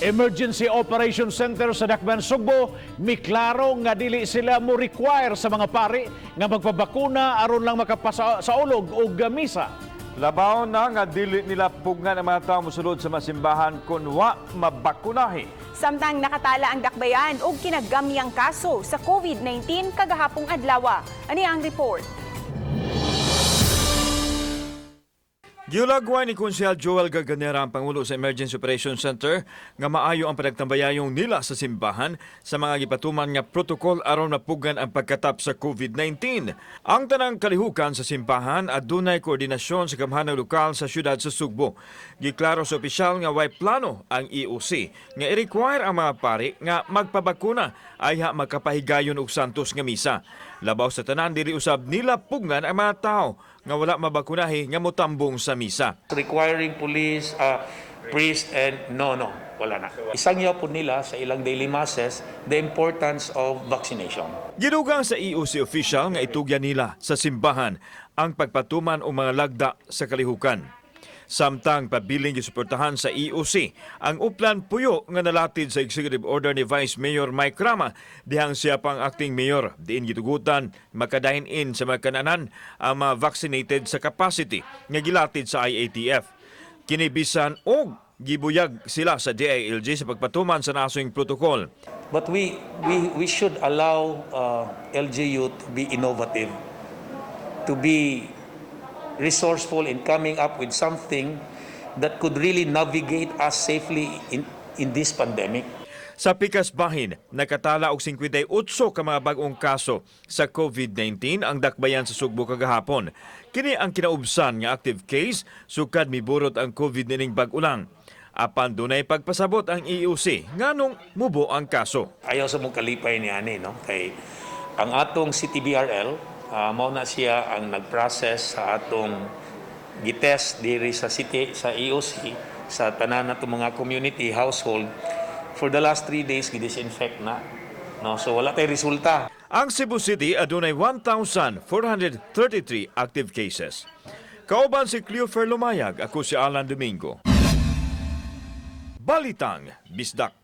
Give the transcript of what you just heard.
Emergency Operation Center sa Dakbayan Sugbo miklaro nga dili sila mo require sa mga pari nga magpabakuna aron lang makapasa saulog og misa. Labaw na nga dili nila pugngan ang mga tao mosulod sa mga simbahan kung wa mabakunahi. Samtang nakatala ang dakbayan og kinagamyang kaso sa COVID-19 kagahapong adlaw. Ani ang report. Giulagway ni Konsehal Joel Garganera, ang Pangulo sa Emergency Operations Center, nga maayo ang panagtambayayong nila sa simbahan sa mga gipatuman nga protokol aron mapugan ang pagkatap sa COVID-19. Ang tanang kalihukan sa simbahan adunay koordinasyon sa gamhanang lokal sa syudad sa Sugbo. Giklaro sa opisyal nga way plano ang EOC nga i-require ang mga pari nga magpabakuna ayha makapahigayon og santos nga misa. Labaw sa tanan, dili usab nila pugngan ang mga tao nga wala mabakunahi nga motambong sa misa. Requiring police, priest, and no, wala na. Isangyaw po nila sa ilang daily masses the importance of vaccination. Gidugang sa EOC official nga itugyan nila sa simbahan ang pagpatuman o mga lagda sa kalihukan. Samtang pabiling gisuportahan sa EOC ang uplan puyo nga nalatid sa executive order ni Vice Mayor Mike Rama dihang siya pang acting mayor, diin gitugutan makadine in sa mga kananan ang mga vaccinated sa capacity nga gilatid sa IATF. Kini bisan og gibuyag sila sa DILG sa pagpatuman sa nasong protocol. But we should allow LGU to be innovative, to be resourceful in coming up with something that could really navigate us safely in this pandemic. Sa pikas bahin, nakatala og 58 ka mga bag-ong kaso sa COVID-19 ang dakbayan sa Sugbo kagahapon. Kini ang kinaubsan nga active case sukad miburot ang COVID nining bag-o lang. Apan dunay pagpasabot ang EOC nganong mubo ang kaso. Ayaw sa mong kalipay ni ani, no, kay ang atong CTBRL, mao na siya ang nag-process sa atong gitest diri sa city, sa EOC, sa tanan natong mga community household. For the last 3 days gi-disinfect na, no, so wala tay resulta. Ang Cebu City adunay 1,433 active cases. Kauban si Cleofer Lumayag, ako si Alan Domingo. Balitang Bisdak.